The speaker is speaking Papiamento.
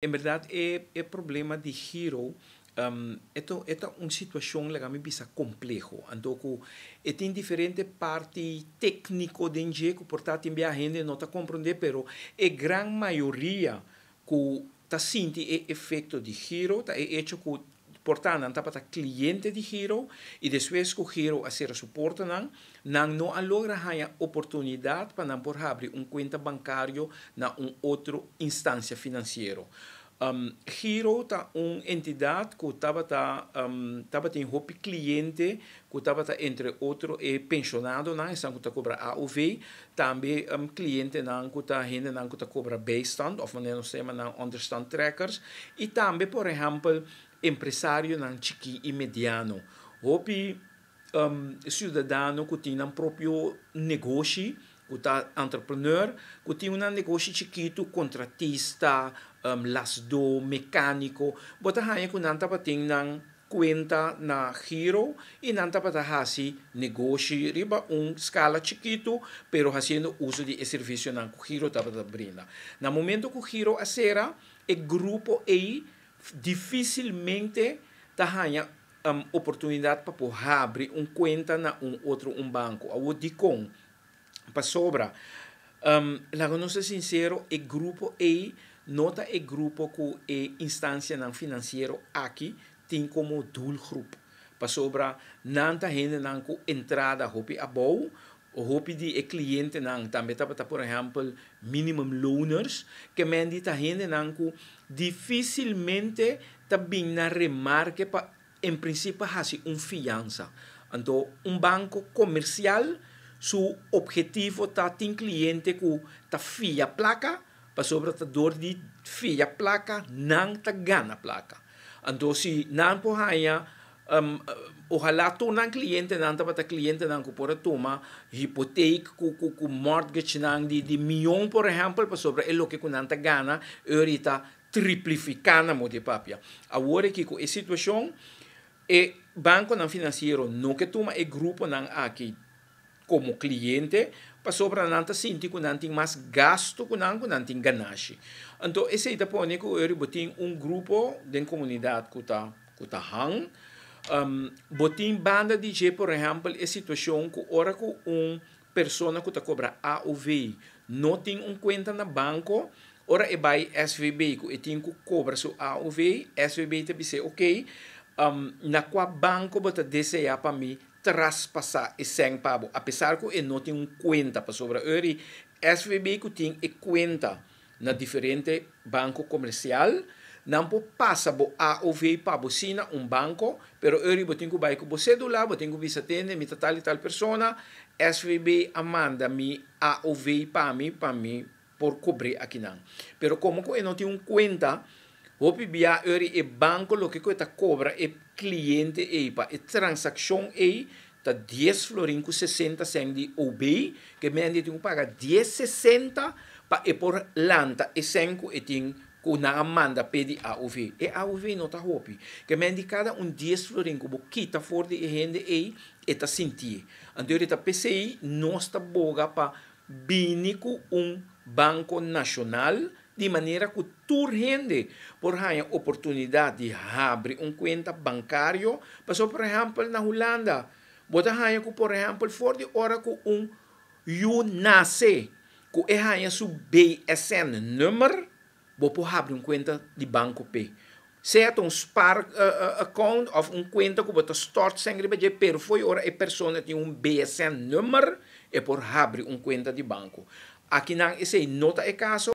En berdad e problema di Giro e ta un situacion, laga mi bisa, compleho. Anto cu e tin diferente parti tecnico den dje cu por ta tin bia hende no ta comprende, pero e gran mayoria cu ta sinti e efecto di Giro ta e hecho cu por ta nan tabata cliente di Giro y despues cu Giro a cera su portanan, nan no a logra haya oportunidad pa nan por habri un cuenta bancario na un otro instancia financiero. Giro ta un entidad cu tabatin hopi cliente cu tabata entre otro e pensionadonan, esnan cu ta cobra AOV, tambe clientenan cu ta hendenan cu ta cobra bijstand of manera nos ta yama nan onderstandtrekkers y tambe, por ehempel, empresarionan chiki y mediano. Hopi ciudadano cu tin nan propio negoshi, cu ta entrepreneur, cu tin un negoshi chikito, contratista, lasdo, mecanico, bo ta haña cu nan tabatin nan cuenta na Giro y nan tabata haci negoshi riba un scala chikito, pero haciendo uso di e servicionan cu Giro tabata brinda. Na momento cu Giro a cera, e grupo ey dificilmente ta haña oportunidad pa por habri un cuenta na un otro un banco. Awor dicon? Pasobra, laga nos ser sincero, e grupo ey no ta e grupo cu e instancianan financiero aki tin como doelgroep. Pasobra nan ta hendenan cu entrada hopi abou, hopi di e clientenan tambe tabata, por ehempel, minimum loaners, ke men di ta hendenan cu dificilmente ta bin na remarke pa en principio haci un fianza. Anto un banco comercial su objetivo ta tin cliente cu ta fia placa, pasobra ta door di fia placa nan ta gana placa. Anto si nan por haña, ojalá tur nan clientenan tabata clientenan cu por a tuma hipoteek cu mortgage nan di miyon, por ehempel, pasobra e loke cu nan ta gana ahorita triplifica na modo di papia. Awor aki cu e situacion, e banconan financiero no ke tuma e gruponan aki como cliente, pasobra nan ta sinti cu nan tin mas gasto cu nan tin ganashi. Anto esey ta pone cu bo tin un grupo den comunidad cu ta hang, bo tin banda di dje, por ehempel, e situacion cu ora cu un persona cu ta cobra AOV no tin un cuenta na banco, ora e bay SVB cu e tin cu cobra su AOV, SVB ta bisa: "Ok, na cua banco bo ta desea pa mi traspasa e cen pa bo?", apesar cu e no tin un cuenta, pasobra ori SVB cu tin e cuenta na diferente banco comercial, nan por pasa bo AOV pa bo na un banco, pero ori bo tin cu bay cu bo cedula, bo tin cu bisa: "Tende, mi ta tal y tal persona, SVB a manda mi AOV pa mi por cobra akinan." Pero como cu e no tin un cuenta, hopi bia ori e banco loke cu ta cobra e cliente ey pa e transaccion ey ta 10 florin cu 60 cent di OB, ke men tin cu paga 10,60 pa e por lanta e cen cu e tin cu nan a manda pe di AOV. E AOV no ta hopi. Ke men di cada un 10 florin cu bo kita for di e hende ey, e ta sinti. Anto ta p'esey nos ta boga pa bini cu un banco nacional di manera cu tur hende por haya oportunidad di habri un cuenta bancario. Paso, por ehempel, na Hulanda, bo ta haya cu, por ehempel, for di ora cu un yu nace, cu e haya su BSN nummer, bo por habri un cuenta di banco p'e. Sea un spaar account of un cuenta cu bo ta stort cen riba dje, pero for di ora e persona tin un BSN nummer, e por habri un cuenta di banco. Akinan esey no ta e caso.